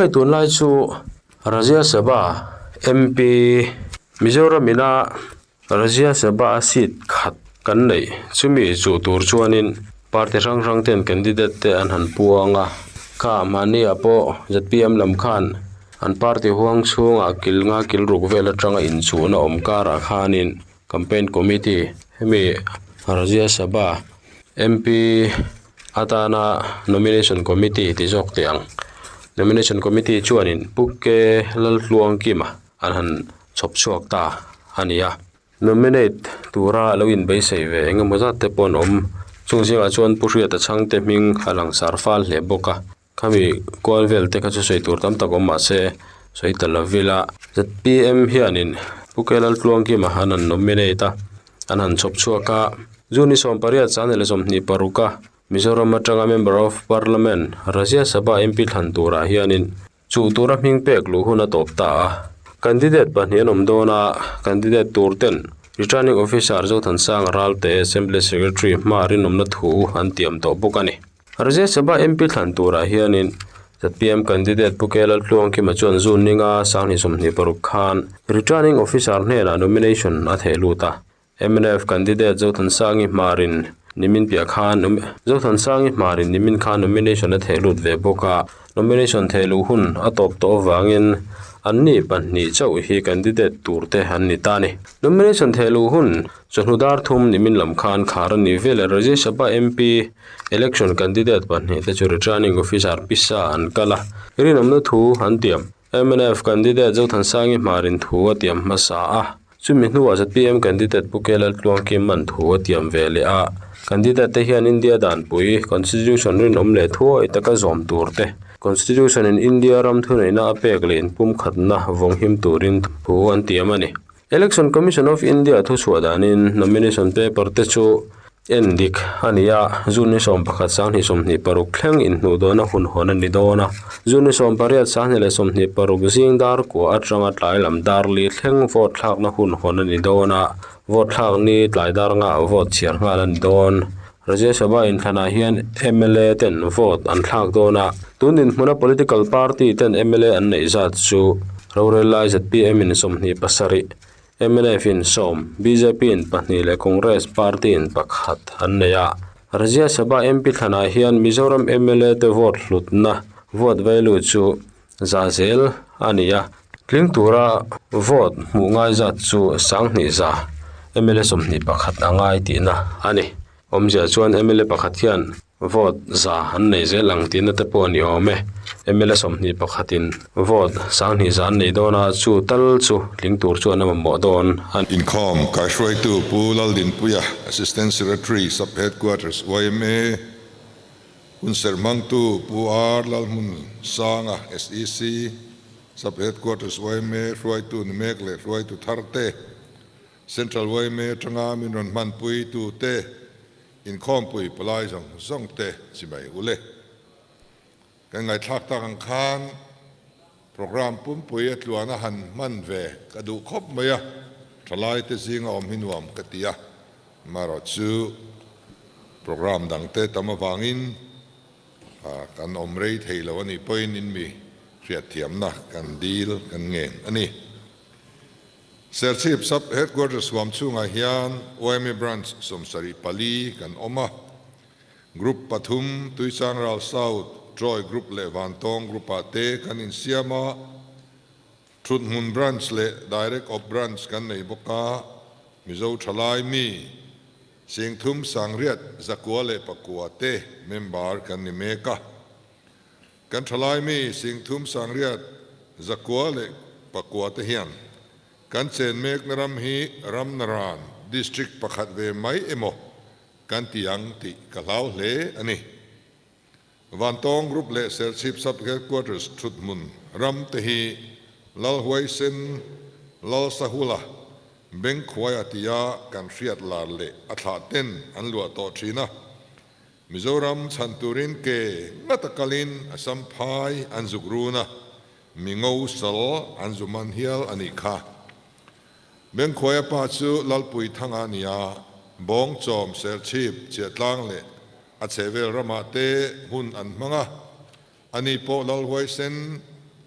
Aw hei tunlai chu Rajya Sabha MP Mizoram ina Rajya Sabha a seat khat kan neih chumi chuh tur chuanin party hrang hrang ten candidate te an han puang a kha mahni ah pawh zpm lam khan an party huang chhungah kil nga kil ruk vel atanga inchuhna awm karah khanin campaign committee hemi Rajya Sabha MP atana nomination committee ti zawk teh ang nomination committee chuanin Pu K Laltluangkima an han chhawp chhuak ta a ni a nominate tura lo inbeisei ve eng emaw zat te pawh an awm chung zingah chuan Pu Hriata chhangte hming a langsar fal hle bawk a. Khami kual vel te kha chu sawi tur tam tak awm mah se sawi ta lo vila zpm hianin Pu Kelaltluangkima an han nominate a an han chhawp chhuak a June 18 2026 a Mizoram atanga Member of Parliament Rajya Sabha MP thlan turah hianin chuh tura hming pek luh hun a tawp ta a candidate pahnih an awm dawn a candidate tur ten Returning Officer Zothansanga Ralte Assembly Secretary hma rinawmna thu an tiam tawh bawk a ni. Rajya Sabha MP thlan turah hianin zpm candidate Pu K Laltluangkima chuan June ninga 2026 khan Returning Officer hnenah nomination a theh lut a. Mnf candidate Zothansangi Hmarin nimin piah khan Zothansangi Hmarin nimin khan nomination a theh lut ve bawk a. Nomination theh luh hun a tawp tawh avangin anni pahnih chauh hi candidate tur te an ni ta a ni. Nomination theh luh hun chawhnu dar thum nimin lam khan khar a ni vel a Rajya Sabha MP Election candidate pahnih te chu Returning Officer pisa an kal a, rinawmna thu an tiam. Mnf candidate Zothansangi Hmarin thu a tiam hmasa a, chumi hnuah zpm candidate Pu K Laltluangkima'n thu a tiam ve leh a. Candidate te hian India danpui, Constitution rinawm leh thuawi taka zawm tur te, Constitution in India ram thuneihna a pek leh inpumkhatna vawnghim turin thu an tiam a ni. Election Commission of India thuchhuah danin nomination paper te chu en dik a ni a, June ni 11 2026 thleng inhnuh dawna hun hawn a ni dawn a, June ni 18 2026 zing dar kua atanga tlai lam dar li thleng vote thlakna hun hawn a ni dawn a, vote thlak ni tlai dar ngah vote chhiar nghal a ni dawn. Rajya Sabha inthlanah hian mla ten vote an thlak dawn a, tun dinhmuna political party ten mla an neih zat chu rorel lai zpm in 27, mnf in sawm, bjp in pahnih leh Congress party in pakhat an nei a. Rajya Sabha MP thlanah hian Mizoram mla te vote hlutna, vote value, chu za zel a ni a, tling tura vote hmuh ngai zat chu 2000 za mla 21 a ngai tihna a ni. Awmzia chuan mla pakhat hian vote za an nei zel ang tihna te pawh a ni awm e. Mla 21 in vote 2000 za an nei dawn a, chu tal chu tling tur chuan a mamawh dawn a ni. Inkhawm kaihruaitu Pu Laldinpuia, Assistant Secretary, Sub-Headquarters, yma, Hun serh hmangtu Pu R Lalhmun Sanga, SEC, Sub Headquarters yma hruaitu ni mek leh hruaitu thar te, Central yma atanga min rawn hmanpui tu te, inkhawmpui palai zawng zawng te chi mai u le. Kan ngaihthlak tak ang khan programme pumpui a tluana han hman ve ka duh khawp mai a, thalai te zinga awm hi nuam ka ti a, marawh chu programme dang te tam avangin kan awm rei thei lo a nih pawhin in mi hriatthiamna kan dil kan ngen a ni. Serchhip Sub Headquarters huam chhungah hian yma Branch 74 kan awm a. Group pathum, Tuichangral South, Troy Group leh Vantawng Group-ah te kan insiam a, Thuthmun Branch leh Direct Op Branch kan nei bawk a, Mizo thalai mi, 39 104 te member kan ni mek a. Kan thalai mi 39 104 te hian kan chen mekna ram hi Ramnaran District pakhat ve mai emaw Kan ti ang tih ka hlau hle a ni. Vantawng Group leh Serchhip Sub Headquarters thuthmun ram te hi Lalhuaisen, Lalsahula, Bengkhuaia tia kan hriat lar leh a thlah ten an luah tawh thin a. Mizoram chhan turin ke ngata kalin Assam phai an zuk run a, mi ngo sal an zu man hial a nih kha. Bengkhuaia pa chu Lalpui Thanga a ni a, Bawngchawm, Serchhip, Chiahtlang leh a chhehvel ramah te hun an hmang a. Ani pawh Lalhuaisen,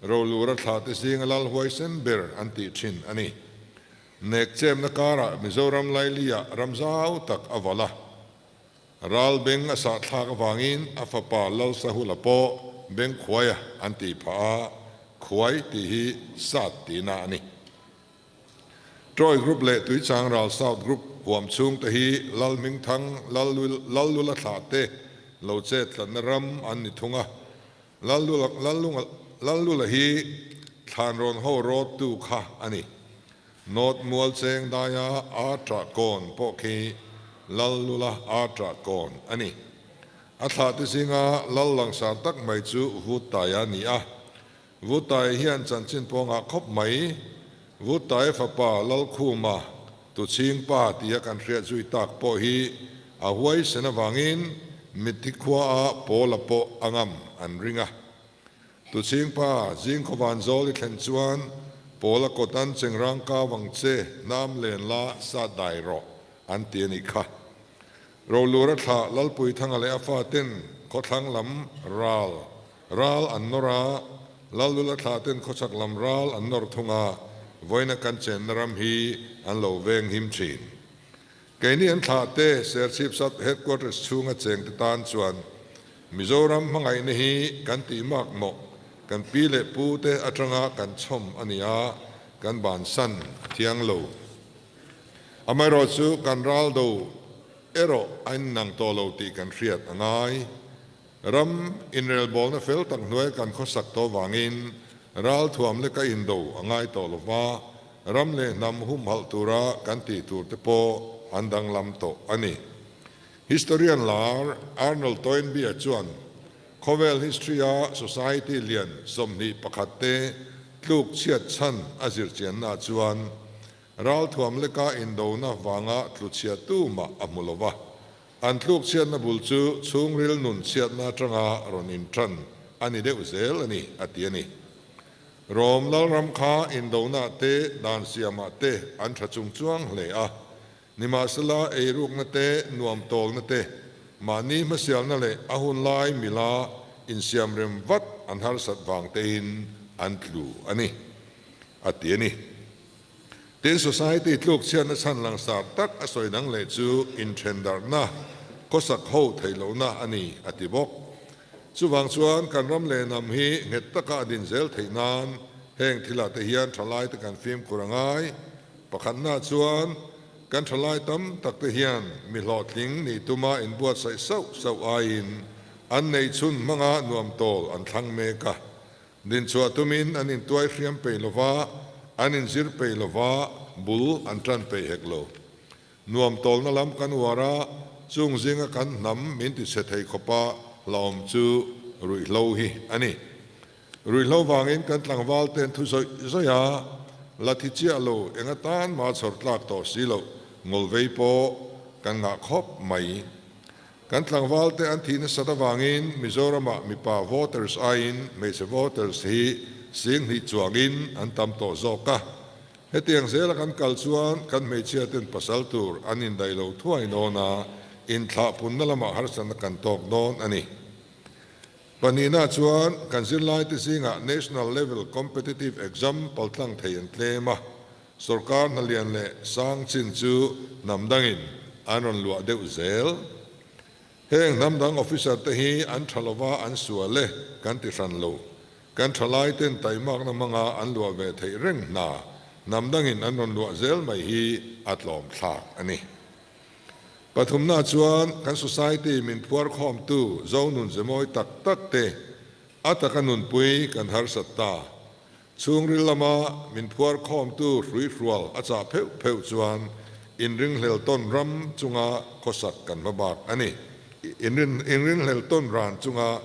Rolura thlahte zinga lal huaisen ber an tih thin a ni. Nek chemna karah Mizoram laili-ah ram zau tak a valh a. Ral beng a sahthlak avangin a fapa Lalsahula pawh Bengkhuaia an tih phah a, Khuai tih hi sat tihna a ni. Troy Group leh Tuichang Ral South Group huam chhung te hi Lalhmingthang, Lallula thlah te lo chet tlatna ram an ni thung a. Lallula hi thlanrawn ho rawttu kha a ni. North Mual cheng daia a ṭah kawn pawh khi Lallula a ṭah kawn a ni. A thlahte zinga lal langsar tak mai chu Vuttaia a ni a. Vuttaia hian chanchin pawh ngah khawp mai. Vuttaia fapa Lalkhuma Tuchhingpa tia kan hriat zui tak pawh hi a huaisen avangin mitthi khuaah Pawla pawh a ngam an ring a. Tuchhingpa zingkhawvan zawl i thlen chuan Pawla kawtan chengrang kau ang che nam len la sat dai rawh an ti a nih kha. Rolura thlah Lalpuithanga leh a faten khawthlang lam ral ral an nawr a, Lallula thlah ten khawchhak lam ral an nawr thung a, vawiina kan chenna ram hi an lo veng him thin. Keini an thlah te Serchhip Sub Headquarters chhunga chengte tan chuan Mizoram hmangaihna hi kan tih mak mawh, kan pi leh pu te atanga kan chhawm a ni a, kan bansan a thiang lo. Amaherawh chu kan ral do erawh a innang tawh lo tih kan hriat a ngai. Ram inrelbawlna fel tak hnuai kan khawsak tawh vangin ral thuam leka indo a ngai tawh lo va, ram leh hnam humhalh tura kan tih tur te pawh an danglam tawh a ni. Historian lar Arnold Toynbee-a chuan khawvel history-a society lian 21 te tluk chhiat chhan a zirchiannaah chuan ralthuam leka indona vanga tlu chhiat tumah a hmu lo va. An tluk chhiatna bul chu chhungril nun chhiatna atanga rawn inṭan a ni deuh zel a ni, a ti a ni. Rom Lalram kha indona te, dan siamah te an ṭha chung chuang hle a. Nimahsela eirukna te, nuam tawlna te, mahni hmasialna leh a hun lai mila insiamrem vat an harsat vang tein an tlu a ni, a ti a ni. Tin, society tluk chhiatna chhan langsar tak a sawi dang leh chu inthendarhna, khawsak ho theih lohna a ni, a ti bawk. Chuvang chuan kan ram leh hnam hi nghet taka a din zel theih nan heng thilah te hian thalai te kan fimkhur a ngai. Pakhatna chuan kan thalai tam tak te hian mi hlawhtling nih tuma inbuatsaih sauh sauh aiin an neihchhun hmanga nuam tawl an thlang mek a. Dinchhuah tumin an intuai hriam peih lova, an inzir peih lova, bul an tan peih hek lo. Nuam tawlna lam kan uar a, chung zinga kan hnam min ti chhe thei khawpa hlauhawm chu ruihhlo hi a ni. Ruihhlo vangin kan tlangval ten thu zawih zawih a, la thi chiah lo eng atan mah chhawr tlak tawh si loh ngawlvei pawh kan ngah khawp mai. Kan tlangval te an thih nasat avangin Mizoramah mipa voters aiin hmeichhe voters hi 20,000 chuangin an tam tawh zawk a. Hetiang zela kan kal chuan kan hmeichhia ten pasal tur an indaih lo thuai dawn a, inthlahpunna lamah harsatna kan tawk dawn a ni. Pahnihna chuan kan zirlaite zingah National Level Competitive Exam paltlang thei an tlem a. Sorkar hna lian leh sang chin chu hnam dangin an rawn luah deuh zel. Heng hnam dang officer te hi an tha lova an sual e kan ti hran lo. Kan tha lai ten taimakna hmanga an luah ve theih reng hna hnam dangin an rawn luah zel mai hi a tlawm thlak a ni. Pathumna chuan kan society min phuar khawmtu Zonun zemawi tak tak te a taka nunpui kan harsat ta. Chhungril lama min phuar khawmtu hruihrual a chah pheuh pheuh chuan inringhlel tawn ram chunga khawsak kan hma bak a ni. Inringhlel tawn ran chunga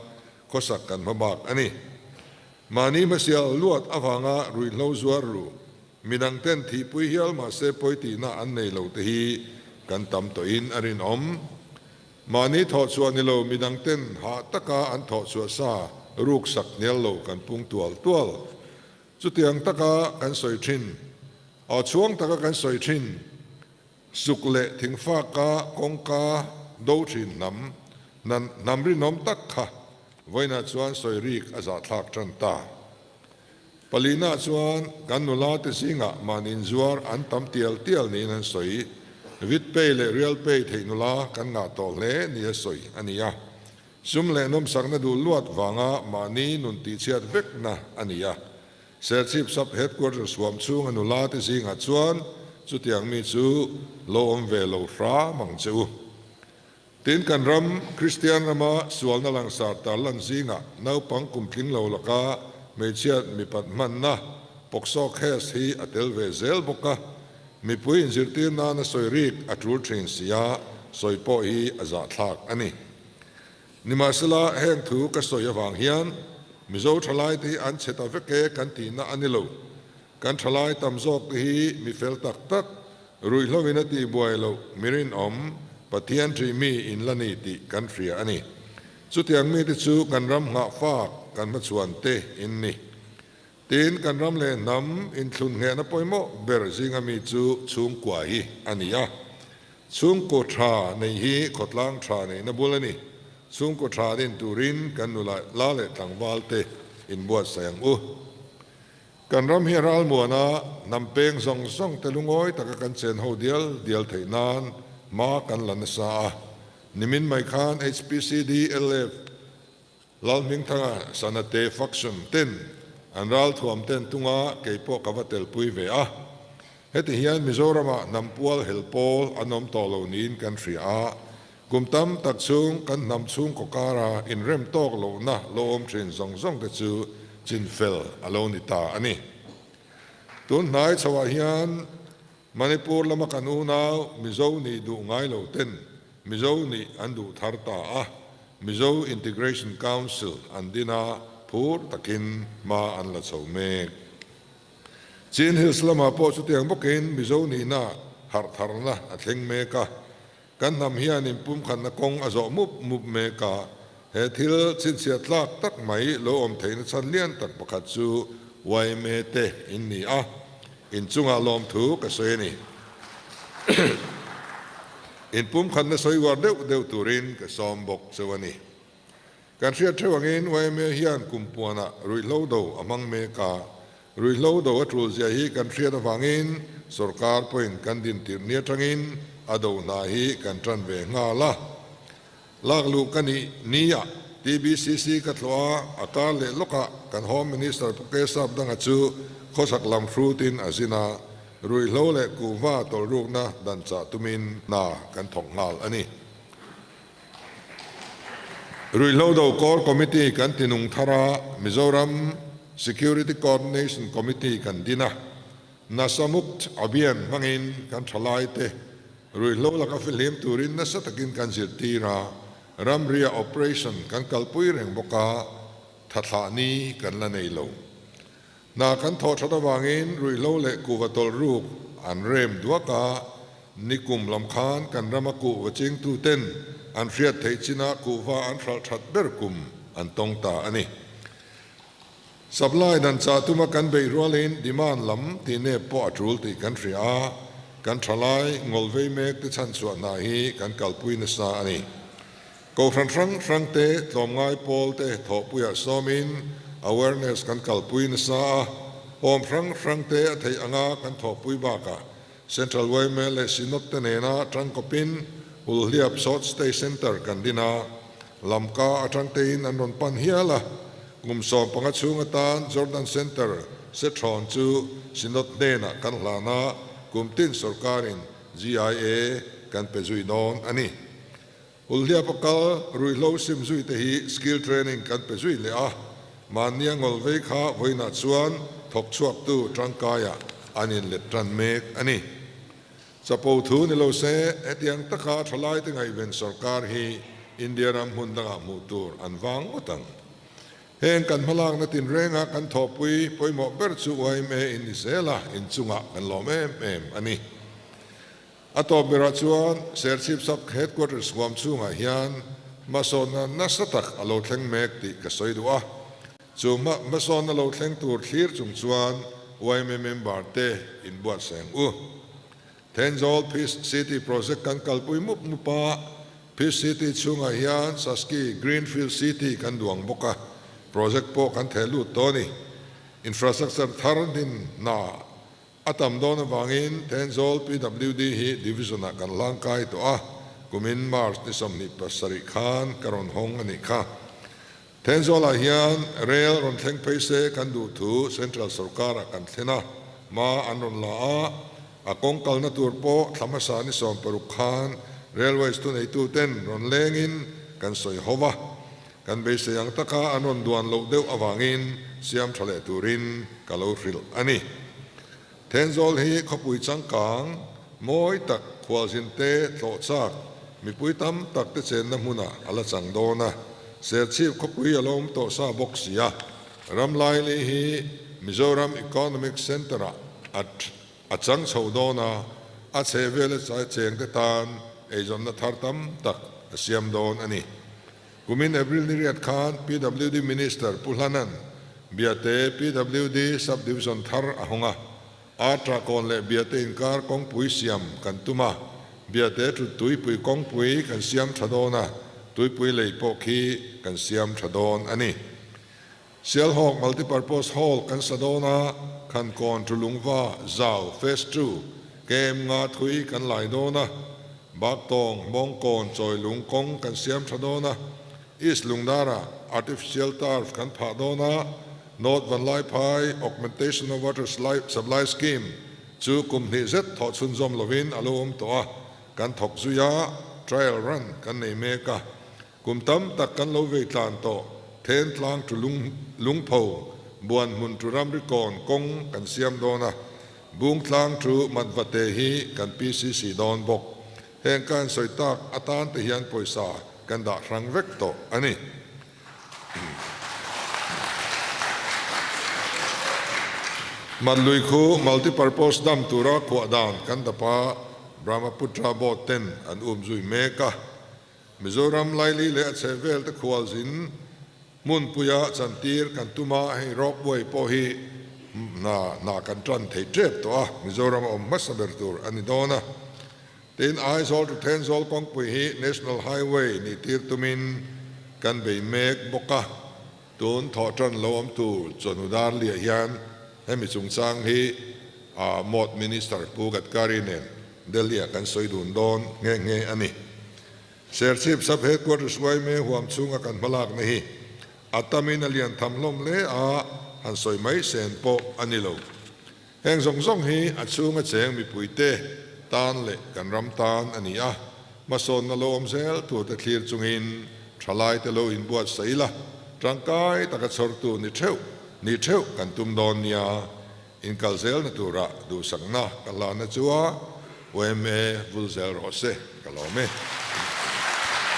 khawsak kan hma bak a ni. Mahni hmasial luat avanga ruihhlo zuar ru, midang ten thihpui hial mahse pawi tihna an nei lo te hi kan tam tawhin a rinawm. Mahni thawhchhuah ni lo midang ten hah taka an thawhchhuah sa ruk sak hnial lo kan pung tual tual. Chutiang taka kan sawi thin, aw chhuang taka kan sawi thin, suk leh thingfaka kawngka do thin hnam, hnam rinawm tak kha vawiinah chuan sawi rik a zahthlak tan ta. Palina chuan kan nula te zingah mahni inzuar an tam tial tial niin an sawi. Vid pay leh real pay theih nula kan ngah tawh hle nia sawi a ni a. Sum leh nawmsakna duh luat vanga mahni nun tihchhiat vekna a ni a. Serchhip Sub Headquarters huam chhunga nula te zingah chuan chutiang mi chu lo awm ve lo hram ang che u. Tin, kan ram Kristian rama sualna langsar tarlan zingah naupang kum tling lo laka hmeichhiat mipat hmanna POCSO case hi a tel ve zel bawk a, mipui inzirtir nana sawi rik a tul thin si a, sawi pawh hi a zahthlak a ni. Nimahsela, heng thu ka sawi avang hian Mizo thalaite hi an chhe ta vek e kan tihna a ni lo. Kan thalai tam zawk te hi mi fel tak tak, ruihhlo in a tih buai loh, mi rinawm, Pathian ṭih mi in la ni tih kan hria a ni. Chutiang mite chu kan ram nghah fak kan hmachhuan te in ni. Tin, kan ram leh hnam inthlun nghehna pawimawh ber zinga mi chu chhungkua hi a ni a. Chhungkaw ṭha neih hi khawtlang ṭha neihna bul a ni. Chhungkaw ṭha din turin kan nula la leh tlangval te inbuatsaih ang u. Kan ram hi a ralmuan a, hnam peng zawng zawng te lungawi taka kan chen ho dial dial theih nan hma kan la nasa a. Nimin mai khan HPCD LF Lalhmingthanga Sanate faction ten an ralthuam ten tunga kei pawh ka va telpui ve a. Heti hian Mizoramah hnam pual hel pawl an awm tawh lo niin kan hria a, kum tam tak chhung kan hnam chhungkaw kara inrem tawk lohna lo awm thin zawng zawng te chu chinfel a lo ni ta a ni. Tun hnai chhoah hian Manipur lama kan unau Mizo nih duh ngai lo ten Mizo nih an duh thar ta a, Mizo Integration Council an din a, phur takin hma an la chho mek. Chin Hills lamah pawh chutiang bawkin Mizo nihna harh tharna a thleng mek a, kan hnam hian inpumkhatna kawng a zawh mup mup mek a, he thil chhinchhiah tlak tak mai lo awm theihna chhan lian tak pakhat chu yma te in ni a, inchungah lawmthu ka sawi a ni. Inpumkhatna sawi uar deuh deuh turin ka sawm bawk cheu a ni. Kan hriat theuh angin yma hian kum puanah ruihhlo do a hmang mek a, ruihhlo do a tul zia hi kan hriat avangin sorkar pawhin kan din tirh ni atangin a do hna hi kan tan ve nghal a. Lak luh ka nih nia TBCC ka thlawh a, a kar leh lawkah kan Home Minister Pu Kesap Danga chu khawchhak lam hrutin a zin a, ruihhlo leh kuhva tawlhrukna dan chah tumin hna kan thawk nghal a ni. Ruihhlo do Core Committee kan ti nung thar a, Mizoram Security Coordination Committee kan din a, Nasa Mukt Abhiyan hmangin kan thalaite ruihhlo laka fihlim turin nasa takin kan zirtir a, ramria operation kan kalpui reng bawk a, thathlah ni kan la nei lo. Hna kan thawh that avangin ruihhlo leh kuhva tawlh ruk an rem duak a, nikum lam khan kan rama kuhva chingtuten an hriat theih chinah kuhva an hralh that ber kum an tawng ta a ni. Supply dan chah tuma kan beih rualin demand lam tih nep pawh a tul tih kan hria a, kan thalai ngawl vei mek te chhanchhuah hna hi kan kalpui nasa a ni. Kohhran hrang hrang te tlawmngai pawl te thawhpuiah sawmin awareness kan kalpui nasa a, home hrang hrang te a theih anga kan thawhpui bakah Central yma leh Synod te nena tangkawpin Hulhliap Short Stay Centre kan din a, Lamka atang tein an rawn pan hial a, kum 15 chhung atan Jordan Centre Sethrawn chu Synod hnenah kan hlan a, kum tin sorkarin GIA kan pe zui dawn a ni. Hulhliap a kal ruihhlo sim zui te hi skill training kan pe zui leh a, mahnia ngawl vei kha vawiinah chuan thawk chhuaktu tangkaiah an inlet tan mek a ni. Chapo thu ni lo se, hetiang taka thalaite ngaihven sorkar hi India ram hmun dangah hmuh tur an vang ngawt ang. Heng kan hmalakna tinrenga kan thawhpui pawimawh ber chu yma in ni zel a, inchungah kan lawm em em a ni. A tawp berah chuan Serchhip Sub Headquarters huam chhungah hian hmasawnna nasa tak a lo thleng mek tih ka sawi duh a. Chu hmasawnna lo thleng tur thlir chung chuan yma member te inbuatsaih ang u. Thenzawl Peace City project kan kalpui mup mup a, Peace City chhungah hian Saski Greenfield City kan duang bawk a, project pawh kan theh lut tawh a ni. Infrastructure thar din hna a tam dawn avangin Thenzawl PWD hi Division-ah kan hlangkai tawh a, kumin March ni 27 khan ka rawn hawng a nih kha. Thenzawlah hian rel rawn thleng phei se kan duh thu Central sorkarah kan thlen a, hma an rawn la a, a kawng kalna tur pawh thla hmasa ni 60 khan Railways thuneituten rawn lengin kan sawi ho va, kan beisei ang taka an rawn duan loh deuh avangin siam tha leh turin ka lo hrilh a ni. Thenzawl hi khawpui changkang mawi tak khualzinte tlawh chak mipui tam tak te chenna hmunah a la chang dawn a, Serchhip khawpui a lo awm tawh sa bawk si a, Ramlaili hi Mizoram Economic Centre-ah a a chang chho dawn a, a chhehvela chengte tan eizawnna thar tam tak a siam dawn a ni. Kumin April ni riat khan PWD Minister Pu Hlanan Biate PWD Sub Division thar a hawng a, Atra kawn leh Biate inkar kawngpui siam kan tum a, Biate chu tuipui kawngpui kan siam tha dawn a, tuipui lei pawh khi kan siam tha dawn a ni. Sialhawk Multipurpose Hall kan sa dawn a, Khankawn Tulungva Zau Phase Two kem nga thui kan lai dawn a, Baktawng Mawngkawn Chawilung kawng kan siam tha dawn a, East Lungdara Artificial Turf kan phah dawn a, North Vanlaiphai Augmentation of Water Supply Scheme chu kum hnih zet thawh chhunzawm lovin a lo awm tawh a, kan thawk zui a, trial run kan nei mek a. Kum tam tak kan lo vei tlan tawh, then tlang tu lung lungpho, buan hmun tu ramri kawn kawng kan siam dawn a, bung tlang tu matvate hi kan PCC dawn bawk. Heng ka han sawi tak atan te hian pawisa kan dah hrang vek tawh a ni. Matlui khu multipurpose dam tura khuah dan kan dap a, Brahmaputra board ten an um zui mek a. Mizoram laili leh a chhehvel te khualzin hmunpuia chantir kan tum a, hei ropeway pawh hi hna hna kan tan thei tep tawh a, Mizoram a awm hmasa ber tur a ni dawn a. Tin, Aizawl to Thenzawl kawngpui hi National Highway nih tir tumin kan bei mek bawk a, tun thawh tan lo awm tur chawhnu dar liah hian hemi chungchang hi Mawt Minister Pu Gadkari nen Delhi-ah kan sawi dun dawn nghe nghe a ni. Serchhip Sub Headquarters yma huam chhunga kan hmalakna hi a tamin a lian tham hlawm hle a, han sawi mai sen pawh a ni lo. Heng zawng zawng hi a chhunga cheng mipuite tan leh kan ram tan a ni a, hmasawnna lo awm zel turte thlir chungin thalaite lo inbuatsaih ila, tangkai taka chhawrtu ni theuh ni theuh kan tum dawn nia. Inkal zelna tura duhsakna ka hlana chu a yma vul zel rawh se ka lawm e.